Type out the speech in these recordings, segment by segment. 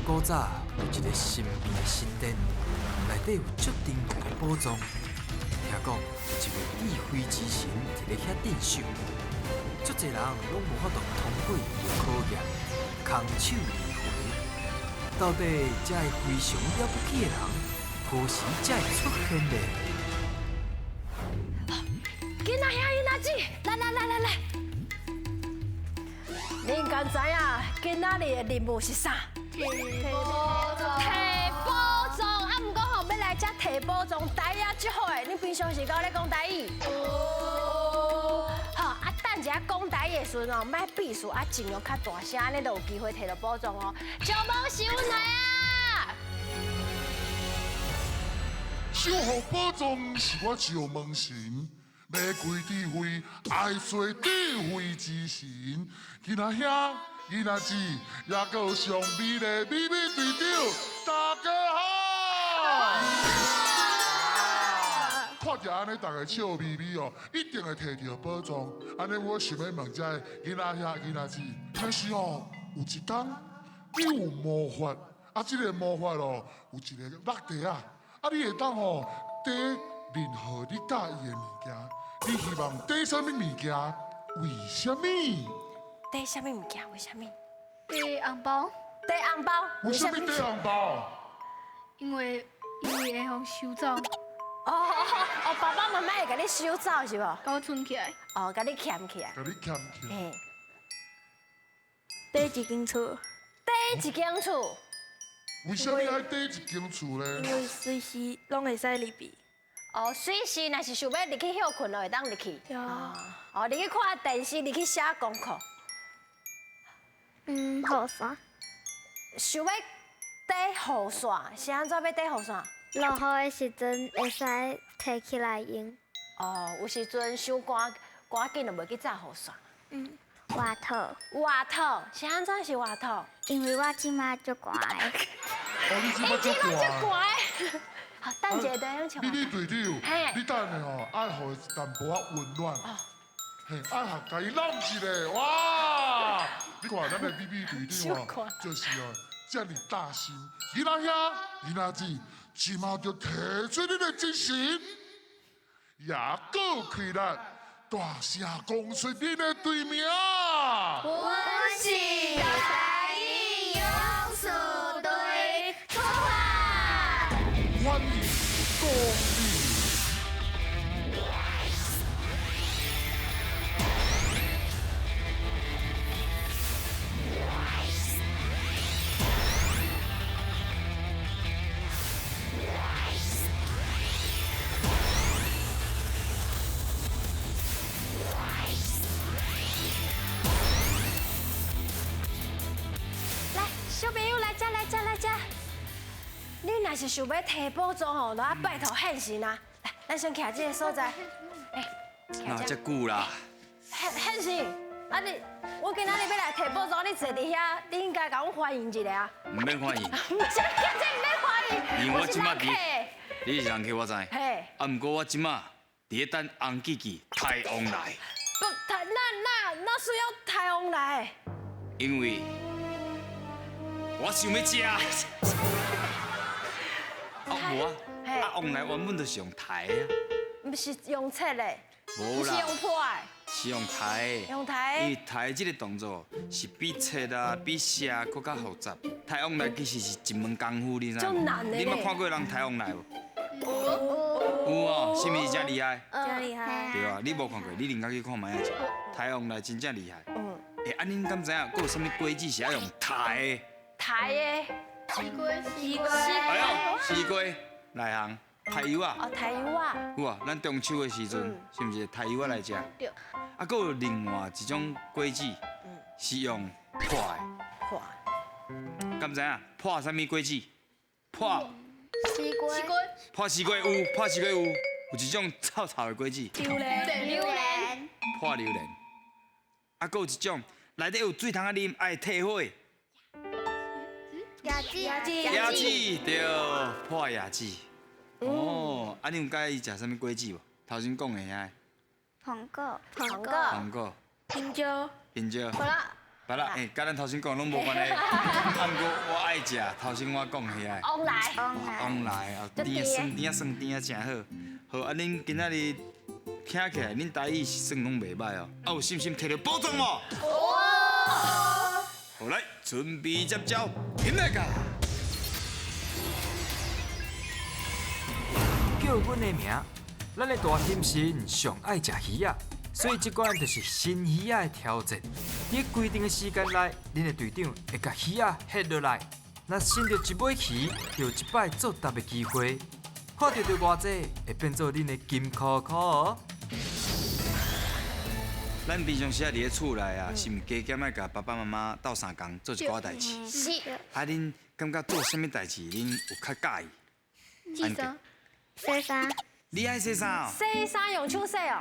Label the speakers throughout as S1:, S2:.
S1: 古早有一个神秘的神殿，内底有足珍贵的宝藏。听讲有一位智慧之神伫咧遐镇守，足济人拢无法度通过伊的考验，空手而回。到底这个非常了不起的人，何时才会出现呢？
S2: 囡仔兄囡仔姊，来来来来来，恁敢知影今仔日的任务是啥？
S3: 提宝藏。
S2: 提宝藏，啊，毋过吼，欲来遮提宝藏，台语足好的，恁平常时敢有咧讲台语？有。好，啊，等一下讲台语的时阵哦，莫比数啊，尽量较大声，按呢就有机会提著宝藏哦。石门神来啊！
S4: 守护宝藏是我石门神，欲开智慧，爱揣智慧之神。囡仔兄、囡仔姊，也阁有上美丽美美队长，大家好！看著按呢，逐家笑眯眯哦，一定会提著宝藏。按呢，我想欲问这个囡仔兄、囡仔姊，但是哦，有一工你有魔法，啊，这个魔法哦，有一个落地啊。啊！你会当吼缀任何你佮意的物件，你希望缀啥物物件？为啥物？
S2: 缀啥物物件？为啥物？
S3: 缀红包。
S2: 缀红包。
S4: 为啥物缀红包？
S3: 因为会予收走。
S2: 哦哦，爸爸妈妈会共你收走是无？
S3: 共我存起来。
S2: 哦，共你俭起来。
S4: 共你俭起来。
S5: 缀一间厝。
S2: 缀一间厝。
S4: 为啥物爱缀一间厝咧？
S5: 因为随时拢会使入去。
S2: 哦，随时若是想欲入去歇睏，就会当入去。
S5: 对啊。
S2: 哦，入去看电视，入去写功课。
S6: 嗯，雨伞。
S2: 想欲缀雨伞，是按怎欲缀雨伞？
S6: 落雨的时阵会使提起来用。
S2: 哦，有时阵伤寒，赶紧就袂去扎雨伞。
S6: 嗯，外套。
S2: 外套是按怎是外套？
S6: 因为我这马足寒的。
S4: 哦，你这马足寒。
S2: 好，等一下，等一下。
S4: 美美队长，你等下吼，爱予伊淡薄仔温暖，嘿，爱予共伊揽一下，哇！你看咱的美美队长哦，就是哦，遮尔大心，囡仔兄、囡仔姊，这马就提出你的精神，也阁开力，大声讲出你的队名。
S3: 阮是台语勇士队，出发！
S4: 欢迎光临。
S2: 来，小朋友来遮来遮来遮。你若是想欲提宝藏吼，就爱拜托现身啊！来，咱先徛这个所在。哎，
S7: 哪遮久啦？
S2: 现现身，啊你，我今仔日欲来提宝藏，你坐伫遐，你应该共阮欢迎一下啊。
S7: 毋免欢迎。
S2: 啥物叫做毋免欢迎？
S7: 因为我这马伫，你是人客我知。
S2: 嘿。
S7: 啊，毋过我这马伫咧等红姐姐抬王来。
S2: 不，抬那那那需要抬王来？
S7: 因为我想欲食。啊无啊，啊王来原本就是用抬的啊。
S2: 毋是用切的，
S7: 无啦，
S2: 是用破的。
S7: 是用抬的。
S2: 用抬的。
S7: 因为抬这个动作是比切啊、比写阁较复杂。抬王来其实是一门功夫，你知无？
S2: 足难的。
S7: 你捌看过人抬王来无？有。有哦，是毋是真厉害？
S5: 真厉害。
S7: 对啊，你无看过，你另外去看觅仔者。抬王来真正厉害。嗯。欸，啊，恁敢知影阁有啥物果子是爱用抬的？
S2: 抬的。
S3: 西瓜，
S5: 西瓜。
S7: 哎呦，西瓜，内行，抬柚仔。
S2: 哦，抬柚仔。
S7: 有啊，咱中秋的时阵，是毋是抬柚仔来食？
S3: 对。
S7: 啊，阁有另外一种果子，是用破的。
S2: 破。
S7: 敢知影破啥物果子？破。
S6: 西瓜。
S3: 西瓜。
S7: 破西瓜有，破西瓜有，有一种臭臭的果子。
S3: 榴莲。
S6: 榴莲。
S7: 破榴莲。啊，阁有一种，内底有水通仔啉，爱退火。
S6: 椰子，
S7: 椰子，对，破椰子。哦，啊，你有佮意食啥物果子无？头先讲的遐。
S6: 苹果，
S2: 苹果，
S7: 苹果。
S5: 香蕉，
S7: 香蕉。
S2: 芭乐，
S7: 捌啦，欸，佮咱頭先講攏無關係。啊，毋過我愛食，頭先我講遐個。
S2: 旺來。
S7: 旺來啊，甜酸甜酸甜誠好。好，啊，恁今仔日聽起來，恁台語是算攏袂䆀哦。啊，有信心摕著寶藏無？好來，準備接招，起來噶！
S1: 叫阮的名，咱的大天神上愛食魚仔，所以這關就是新魚仔的挑戰。佇規定的時間內，恁的隊長會共魚仔翕落來，若伸著一尾魚，就有一擺作答的機會。看著著偌濟，會變做恁的金箍箍哦。
S7: 咱平常時啊，佇咧厝內啊，是毋加減愛共爸爸媽媽鬥相共做一寡代誌？
S2: 是。
S7: 啊，恁感覺做啥物代誌，恁有較佮意？
S3: 洗衫。
S6: 洗衫。
S7: 你愛洗衫哦？
S2: 洗衫用手洗哦。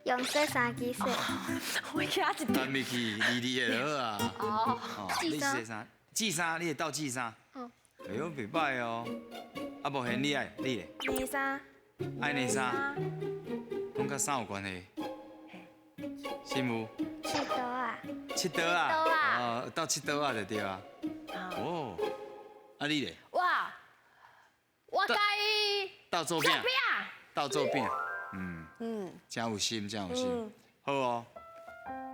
S6: 用洗衫機洗。
S2: 我驚一
S7: 等袂去，離離的就好啊。
S2: 哦。
S7: 你洗衫，洗衫，你會鬥洗衫？
S3: 哦。
S7: 哎喲，袂歹哦。啊，無現你愛，你咧？
S5: 內衫。
S7: 愛內衫。攏佮衫有關係。是無？
S6: 切刀啊！
S7: 切刀啊！哦，鬥切刀啊就對啊。哦，啊你咧？
S2: 哇！我佮意
S7: 鬥做餅。鬥做餅，真有心，真有心。好哦，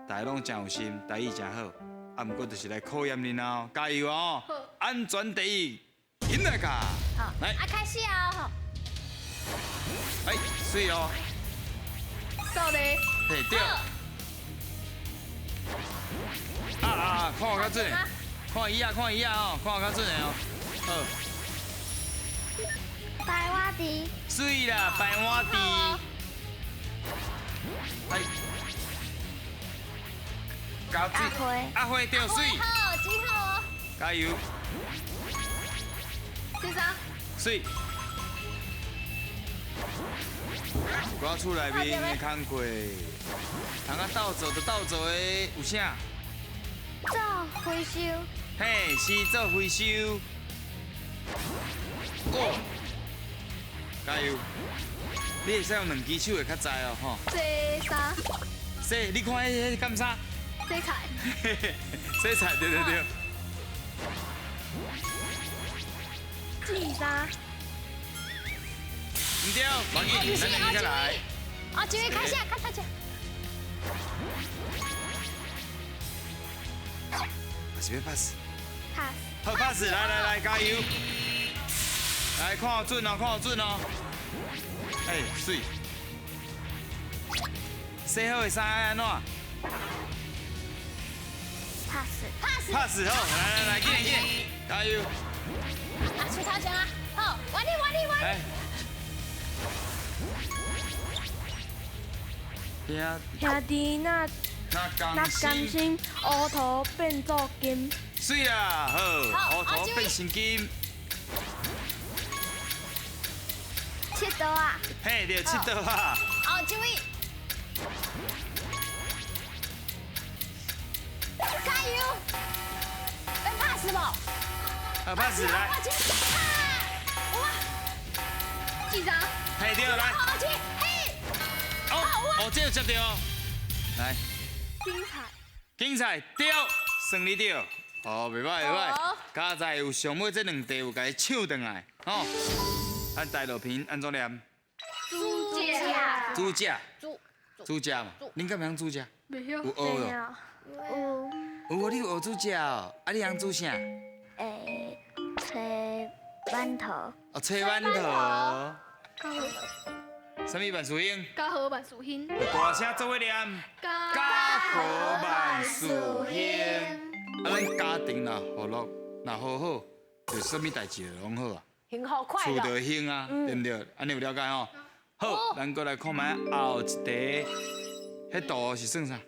S7: 大家攏真有心，台語真好。啊，毋過就是來考驗恁哦，加油哦！安全第一，起來卡！
S2: 好，
S7: 來，
S2: 啊開始哦。
S7: 哎，水哦。
S3: 到咧。
S7: 嘿，對。啊啊！看我較準，看魚仔，看魚仔哦，看我較準的哦。好。
S6: 白碗池。
S7: 水啦，白碗池。哎。
S6: 阿辉。
S7: 阿辉對水。
S2: 好，真好哦。
S7: 加油。
S3: 先生。
S7: 水。我厝內面的工課，通啊鬥做就鬥做的有啥？
S6: 做回收。
S7: 嘿，是做回收。哦，加油！你會使用兩支手會較知哦，吼。
S3: 洗衫。
S7: 洗，你看彼彼幹啥？
S3: 洗菜。
S7: 洗菜，對對對。
S5: 洗衫。
S7: 唔對，無要緊，咱兩個來。
S2: 哦，這位開始，開始。
S7: 還是欲 pass？
S6: pass。
S7: 好 pass，來來來，加油！來，看好準哦，看好準哦。哎，水。洗好的衫愛按怎
S6: ？pass。
S2: pass。
S7: pass 好，來來來，緊緊，加油！
S2: 啊，出頭前啊，好，完你完你完。
S5: 兄弟若
S7: 若
S5: 甘心，烏塗變做金。
S7: 水啦，好，烏塗變成金。
S6: 切刀啊！
S7: 嘿，對，切刀啊。
S2: 好，這位，加油！要 pass 無？
S7: 好，pass 來。
S2: 哇！
S3: 幾張？
S7: 嘿，對，來。
S2: 好，嘿。
S7: 哦，哦，這有接著哦。來。
S5: 精彩。
S7: 精彩，對，算你對。哦，袂歹袂歹。佳哉有上尾這兩題有共伊搶轉來，吼。咱台樂平按怎念？
S3: 煮食。
S7: 煮食。煮食嘛。恁敢會曉煮食？
S3: 袂曉。
S7: 有學無？
S6: 有。
S7: 有哦，你有學煮食哦。啊，你曉煮啥？
S6: 欸，炊饅頭。
S7: 哦，炊饅頭。啥物萬事興？
S3: 家和萬事興。
S7: 大聲做伙念。家和萬事興。啊，咱家庭若和樂，若和好，就啥物代誌就攏好啊。
S2: 幸福快樂。
S7: 厝就興啊，對毋對？按呢有了解吼？好，咱閣來看覓後一題，彼圖是算啥？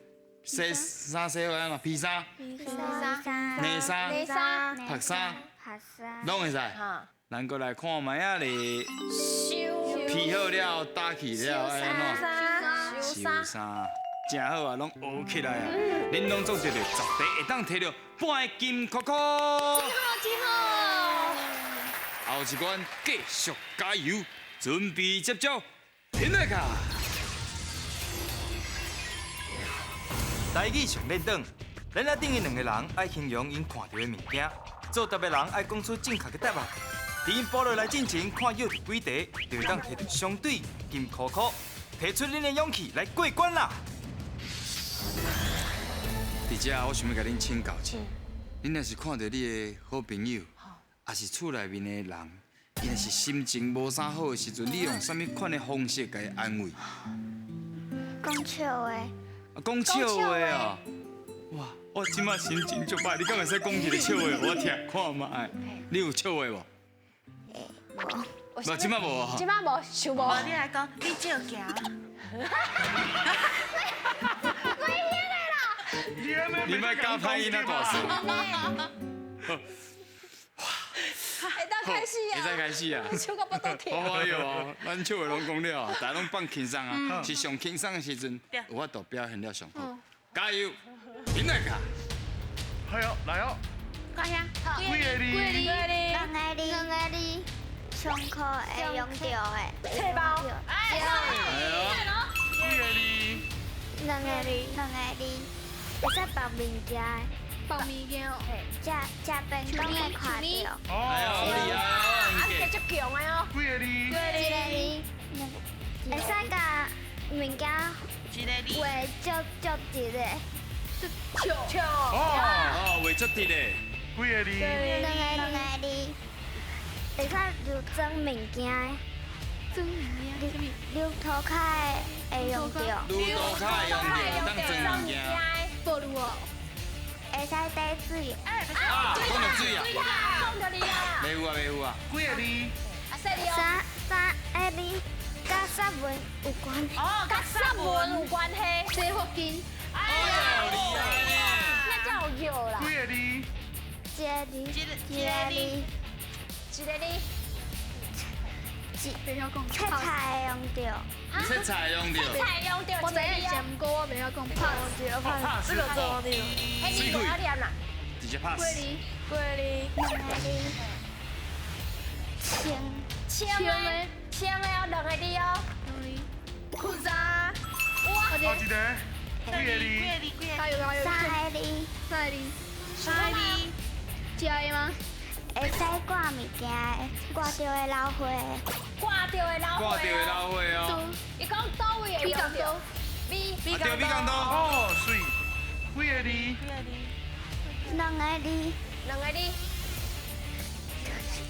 S7: 洗衫洗好按怎？披衫。
S6: 披衫。
S7: 內衫。
S2: 內衫。
S7: 白衫。
S6: 白衫。
S7: 攏會使。咱閣來看覓仔咧。披好了，打起了，愛按怎？
S2: 收
S7: 衫。真好啊，攏學起來啊！恁攏總摕著10題，會當摕著半个金箍箍。
S2: 真好，真好。
S7: 後一關繼續加油，準備接招，起來卡！台語上練轉，
S1: 咱遮顶的两个人愛形容𪜶看著的物件，做答的人愛講出正確的答案。佇𪜶補落來進前，看枵著幾題，就會當提著相對金箍箍，提出恁的勇氣來過關啦！
S7: 佇遮我想欲共恁請教一下，恁若是看著你的好朋友，抑是厝內面的人，伊若是心情無啥好的時陣，你用啥物款的方式共伊安慰？
S6: 講笑話。
S7: 啊，講笑話哦！哇，我這馬心情足歹，你敢會使講一个笑話予我聽看覓？你有笑話無？無，這馬無啊。
S2: 這馬無，想無。
S8: 無，你來講，你照行。
S7: 你莫教歹囡仔大事。
S2: 會當開始啊！
S7: 會使開始啊！
S2: 手到腹肚疼。
S7: 好哎喲，咱笑話攏講了啊，大家攏放輕鬆啊，是上輕鬆的時陣，有法度表現了上好。加油，緊來卡！
S4: 係啊，來哦。
S3: 看下，
S4: 幾個字？
S3: 幾個字？
S6: 兩個字，兩個字，上課會用著的。
S2: 冊包。
S6: 哎，
S4: 幾個字？
S6: 兩個字，兩個字，會使放物件的。
S3: 放物件哦。
S6: 食食便當會看著。
S7: 哎呦，好厲害哦！
S2: 啊，這足強的哦。
S4: 幾個字？
S6: 一個字，會使共物件畫足足直的。
S3: 笑。
S2: 笑。
S7: 哦，畫足直的。
S4: 幾個字？
S6: 兩個兩個字，會使留裝物件的。
S3: 裝物件？啥物？
S6: 留塗跤的會用著。
S7: 留塗跤會用著，當裝物件。
S3: 保留哦。
S6: 會使滴水。
S7: 啊，講著水啊！
S2: 講著你啊！
S7: 袂有啊，袂有啊。
S4: 幾個字？
S2: 啊，細字哦。
S6: 三個字，佮煞文有關係。
S2: 哦，佮煞文有關係。
S3: 洗髮精。
S2: 哎呀，厲害呢！那才有藥啦。
S4: 幾個字？
S6: 一個字，一個字，
S2: 一個字。
S6: 切菜會用著。
S7: 切菜用著。
S2: 切菜用著。
S3: 我知影是，毋過我袂曉講。
S7: pass。
S5: 這個做你。
S2: 彼字無曉念啦。
S7: 直接 pass。
S5: 幾個字？
S6: 兩個字。穿。
S2: 穿的。穿的哦，兩個字哦。
S3: 兩個字。困衫。
S2: 哇，
S4: 後一個。幾個字？
S3: 加油加油！
S6: 三個字。
S3: 三個字。
S8: 三個字。
S3: 食的嗎？
S6: 會使掛物件的，掛著會老花的。
S2: 掛著會老花。
S7: 掛著會老花哦。
S2: 伊講佗位會用著？米
S7: 米對，米講刀。
S4: 哦，媠。幾個字？
S6: 兩個字。
S2: 兩個字。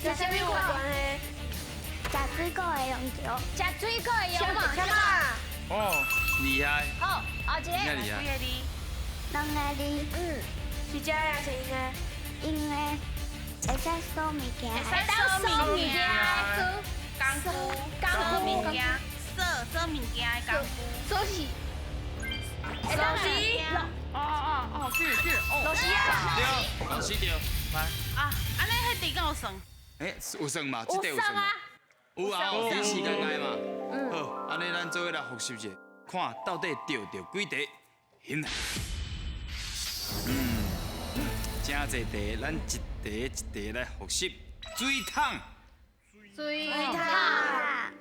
S5: 佮啥物有關係？
S6: 食水果會用著。
S2: 食水果會用著。
S5: 什麼？
S4: 哦，
S7: 厲害。
S2: 好，後一個。
S7: 真厲害。
S8: 幾個字？
S6: 兩個字。
S2: 嗯。
S5: 是食的還是用的？
S6: 用的。會使掃物件。
S8: 會使
S2: 掃物件。
S8: 工具。
S2: 工具。
S8: 物件。掃掃物件的工具。
S3: 鎖匙。
S2: 鎖匙。
S4: 哦哦哦，對對哦。
S2: 螺絲啊。
S7: 對，螺絲對。來。
S8: 啊，按呢彼題敢有算？
S7: 欸，有算嘛？這題有算嘛？有啊，有佇時間內嘛。好，按呢咱做伙來複習一下，看到底對著幾題？嗯，真濟題，咱一題一題來複習。水桶。
S3: 水桶。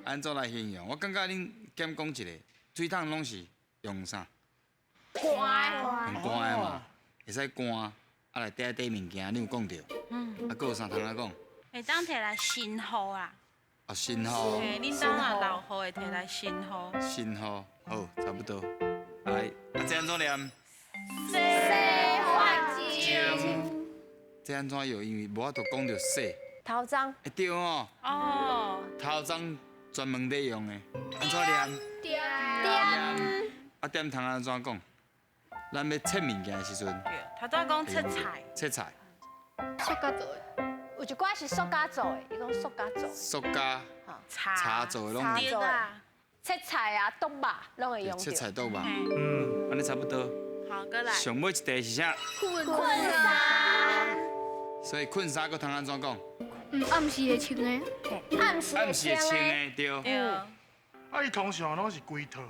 S7: 按怎來形容？我感覺恁減講一個，水桶攏是用啥？
S2: 乾。
S7: 用乾的嘛，會使乾，啊內底底物件，你有講著？嗯。啊，閣有啥通仔講？
S8: 會當提來新雨啊。
S7: 哦，新雨。
S8: 嘿，恁當若落雨會提來新雨。
S7: 新雨，好，差不多。來，啊，這按怎念？
S3: 洗髮精。
S7: 這按怎用？因為無法度講著洗。
S2: 頭鬃。
S7: 會對哦。
S8: 哦。
S7: 頭鬃專門咧用的，按怎念？
S3: 點。
S7: 啊，點通按怎講？咱欲切物件的時陣。
S8: 對，頭拄仔講切菜。
S7: 切菜。
S3: 塑膠做的。
S2: 有一寡是塑膠做的，伊講塑膠做。
S7: 塑膠。
S8: 茶
S7: 做的攏
S8: 做的。
S2: 切菜啊，剁肉攏會用。
S7: 切菜剁肉。嗯，按呢差不多。
S8: 好，閣來。
S7: 上尾一題是啥？
S3: 困
S2: 衫。
S7: 所以困衫閣通按怎講？
S3: 嗯，暗時會穿的。
S2: 暗時
S7: 會穿的，對。
S8: 對。
S4: 啊，伊通常攏是規套的。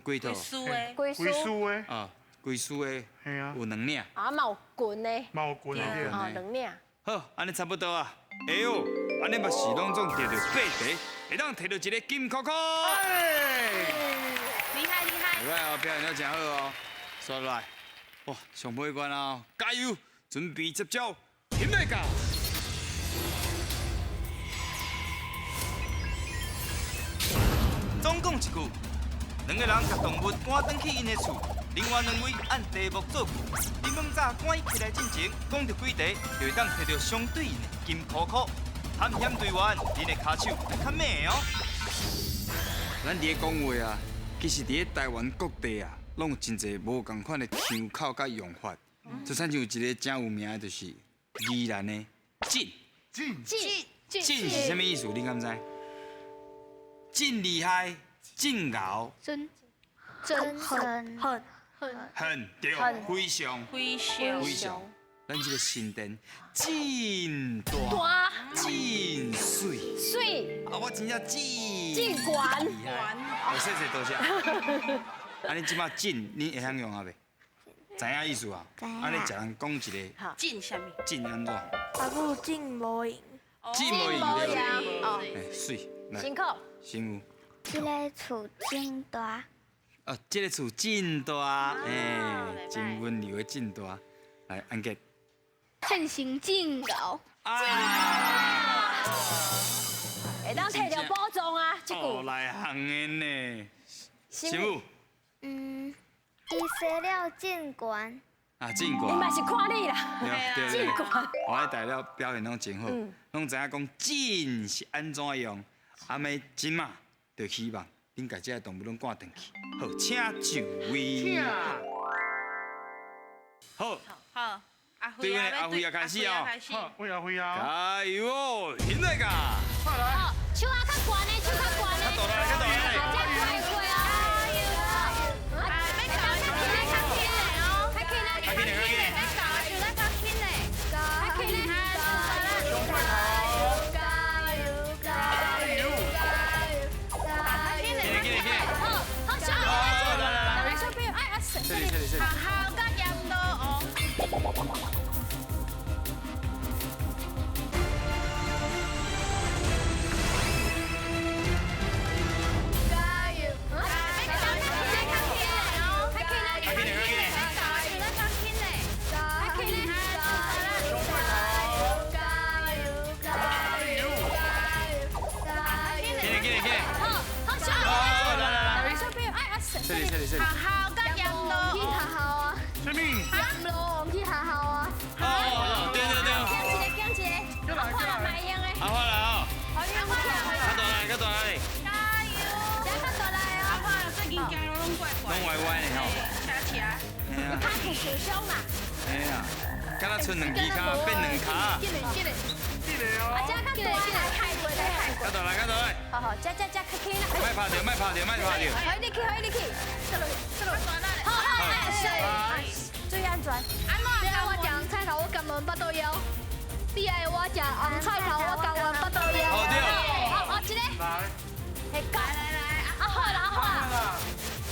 S7: 規套。
S8: 規束的。
S2: 規
S4: 束的。
S7: 啊，規束的。
S4: 嘿啊。
S7: 有兩領。
S2: 啊，嘛有裙的。
S4: 嘛有裙的對。
S2: 哦，兩領。
S7: 好，按呢差不多啊。哎喲，按呢嘛是攏總摕著八題，會當提著一個金箍箍。
S8: 厲害厲害。
S7: 袂䆀哦，表現得真好哦。煞落來，哇，上尾关啊，加油！准备接招，起来噶！总讲一句，两个人共动物赶转去𪜶的厝，另外两位按题目做句。恁猛早赶起来进前，讲著几题，就会当摕著相对应的金箍箍。探险队员，恁的跤手爱较猛哦。咱伫咧讲话啊，其实伫咧台湾各地啊，拢有真济无仝款的腔口佮用法。就亲像一个真有名的，就是宜兰的“进
S4: 进
S7: 进进”是啥物意思？你敢知？真厉害，真𠢕，
S3: 真
S6: 真狠
S5: 狠
S7: 很对，非常
S8: 非常
S7: 非常。咱这个新店真大，真媠，
S2: 媠
S7: 啊！我真正真
S2: 真悬
S7: 厉害。哦，谢谢多谢。啊，你这摆真，你会晓用啊未？知影意思啊？啊，你一人讲一个
S8: 真啥物？
S7: 真按怎？
S5: 阿母真无闲。
S7: 真无闲对。
S8: 哦，
S7: 哎，媠，来，
S2: 辛苦。
S7: 辛苦。
S6: 这个厝真大。
S7: 哦，这个厝真大，哎，真温柔的真大。来，安杰。
S3: 现成真𠢕。
S7: 啊！
S2: 会当摕著宝藏啊！这句。
S7: 内行的呢。师母。
S6: 嗯，伊生了真悬。
S7: 啊，真悬。
S2: 伊嘛是看你啦。
S7: 对
S2: 真悬。
S7: 我咧大了表现拢真好，拢知影讲真是按怎用，啊，欲真嘛，就希望恁共这个动物拢赶转去。好，请就位。好。
S8: 好。
S7: 对阮的阿辉也开始哦。
S4: 好，我阿辉啊。
S7: 加油哦，起来噶。
S4: 快来。
S2: 手啊较悬的，手较悬的。
S7: 较大力，较大力。
S2: 这快过啊！
S8: 啊，欲搞较轻的，较轻的哦，
S2: 较轻的，
S7: 较轻的，较轻的。
S8: 欲搞的，想咱较轻的。
S2: 较轻的。
S3: 加油加油加油加油！
S8: 较轻的，较轻的。
S2: 好，好，小朋友，来来，小朋友，哎啊，
S7: 这里，这里，这里。
S8: 学校佮阎罗王。
S3: 加油！
S8: 欲搞较轻的，较轻的哦，
S2: 较轻的，
S7: 较轻的，较轻的。
S8: 欲搞的想咱较轻的。
S3: 加油加油加油加油加油！
S7: 起来，起来，起来。
S2: 好，好，小朋友，来来来，小朋友，哎啊，
S7: 这里，这里，这里。
S8: 学校佮阎罗
S3: 去
S8: 王。
S3: 学校啊！
S4: 什么？
S3: 阎罗王去学校啊！
S7: 哦，对对对。
S2: 讲一个，讲一个，阿花啦，卖用的。
S7: 阿花啦哦。
S2: 阿花啦，
S7: 较大力，较大力。
S8: 加油！
S2: 这较大力哦。
S8: 阿花最近行路拢怪怪。
S7: 拢歪歪的吼。
S8: 车车。
S2: 跤去受伤啦。
S7: 哎呀，敢若賰两支跤变两跤。
S3: 紧嘞紧嘞。
S2: 啊，这较大力，开过来，开过。
S7: 较大力，较大力。
S2: 好好，这这这较轻啦。
S7: 莫拍著，莫拍著，莫拍著。
S2: 好，你去，好，你去。这落，这落。好好，哎，注意安全。
S3: 你爱我食红菜头，我甘愿腹肚枵。你爱我食红菜头，我甘愿腹肚枵。
S7: 好对。
S2: 好，好，这个。
S4: 来。
S2: 嘿，来来来，阿好啦，阿好啦。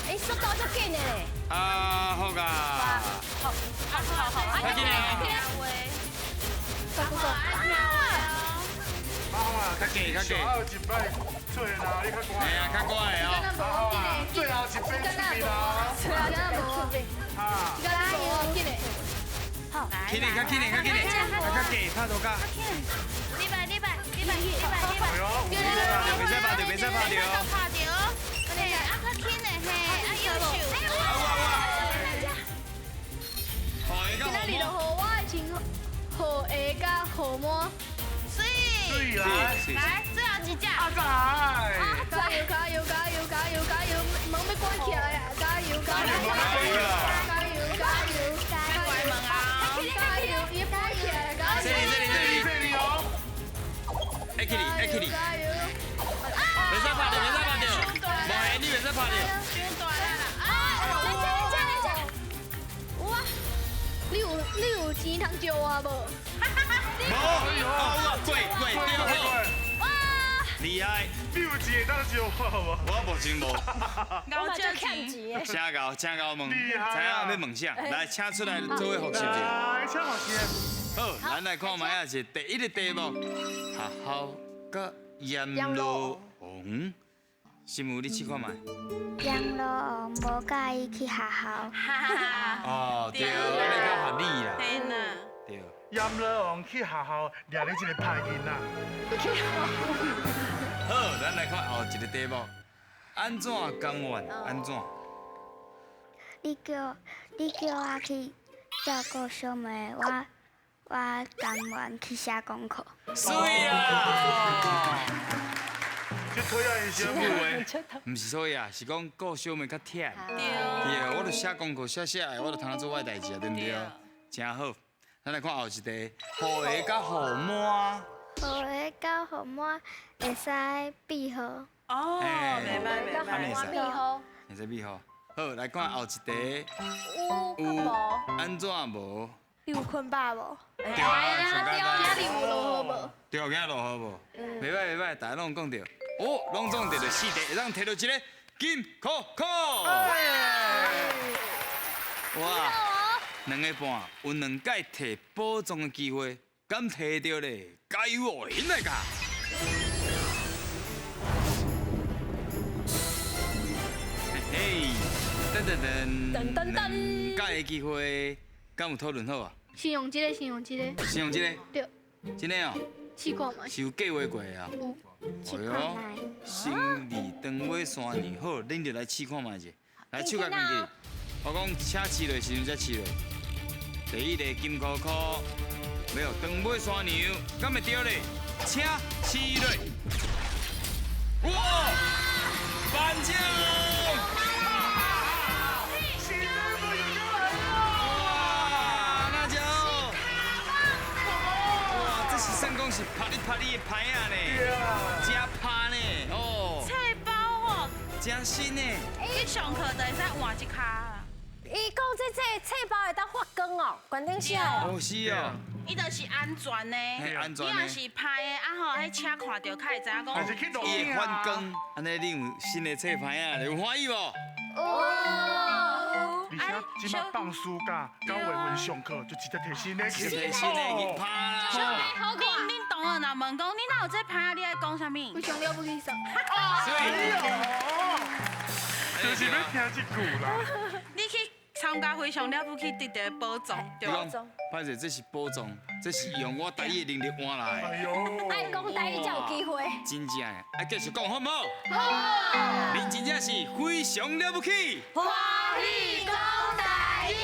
S2: 哎，速度足紧的咧。
S7: 啊，好噶。
S2: 好，好好好，
S7: 较紧啊。
S3: 够够够。
S4: 好啊，
S7: 较紧，较紧。
S4: 最后一摆出现啊，你较乖。
S7: 哎呀，较乖的哦。
S4: 最后一摆出现啊。
S3: 无，
S4: 哈。
S3: 加油，紧嘞。
S2: 好。
S7: 起来，较紧嘞，较紧嘞。较紧，拍多较。
S8: 你摆，你摆，你摆，你摆，你摆。
S7: 别使拍著，别使拍著。
S8: 拍著。嘿，啊，较轻的嘿，啊，优秀。
S3: 今仔日就予我的穿雨鞋佮雨帽。
S8: 水。
S4: 来，
S8: 来，最后一只。
S4: 阿仔。
S3: 加油加油加油加油加油！门欲关起来啊！加油加油加油加油加油！
S8: 关门啊！
S3: 加油！伊关起来，加油！
S7: 这里这里这里
S4: 这里哦。
S7: 会起哩，会起哩。
S3: 加油！
S7: 袂使拍著，袂使拍著。无系你袂使拍著。
S8: 伤大力啦！
S2: 啊，来这来这来这。有啊。
S3: 你有钱通借我无？
S7: 无，有啊，过过对好。
S2: 哇！
S7: 厉害！
S4: 你有钱会当借我无？
S7: 我目前无。
S2: 我嘛足欠钱的。
S7: 请𠢕，请𠢕问，知影欲问啥？来，请出来做伙复习者。
S4: 来，请复习。
S7: 好，咱来看觅仔是第一个题目，学校佮阎罗王。新妇你试看觅。
S6: 阎罗王无佮意去学校。
S7: 哦，对，按呢较合理啦。对。
S9: 阎罗王去学校，掠你一个歹囡仔。
S7: 好，咱来看后一个题目，按怎甘愿？按怎？
S6: 你叫我去照顾小妹，我甘愿去写功课。
S7: 媠啊！
S9: 这讨厌小
S7: 妹话，毋是所以啊，是讲顾小妹较忝。对，我著写功课写写的，我著通做我的代志啊，对毋对？真好。咱来看后一题，雨鞋佮雨帽。
S6: 雨鞋佮雨帽会使避雨。
S8: 哦，袂歹袂歹，
S2: 避雨。
S7: 会使避雨。好，来看后一题。
S2: 有无？
S7: 按怎无？
S5: 你有睏饱无？
S7: 对啊，
S3: 今仔日有落雨无？
S7: 对，今仔落雨无？袂歹袂歹，大家拢讲著。哦，拢总摕著四题，会当摕著一个金箍箍。哇！2个半，有2届摕宝藏的机会，敢摕著咧？加油哦，起来噶！嘿嘿，噔噔噔
S2: 噔噔噔，
S7: 2届的机会，敢有讨论好啊？
S3: 先用这个，先用这个。
S7: 先用这个。
S3: 对。
S7: 真的哦。
S3: 试看觅。
S7: 是有计划过的啊。
S3: 有。
S7: 哎呦，生二长尾山娘好，恁就来试看觅者，来手共关起。我讲请试落时阵才试落。第一个金箍箍，没有长尾山娘，敢会对咧？请试落。哇！颁奖！哇，那就哇，这是算讲是拍你拍你的牌仔呢，真拍呢，哦。
S8: 册包哦，
S7: 真新呢。
S8: 去上课就会使换一跤。
S2: 伊讲这册包会当发光哦，悬顶写的。
S7: 哦，是哦。
S8: 伊就是安全的，你若是歹的，啊吼，彼车看著较会知影讲。
S7: 伊会反光，按呢你有新的册牌仔，有欢喜无？
S9: 有。而且这马放暑假，9月份上课就直接提新的去，
S7: 提新的去拍啦。
S8: 小妹，好看。恁同学若问讲，你哪有这牌仔？你爱讲啥物？
S3: 非常了不起啥？
S9: 就是欲听这句啦。
S8: 你去参加非常了不起得著的宝藏，对无？
S7: 歹势，这是宝藏，这是用我台语的能力换来的。
S9: 哎呦，
S2: 爱讲台语才有机会。
S7: 真正的，爱继续讲好毋好？
S2: 好。
S7: 恁真正是非常了不起。
S2: 欢喜讲台语。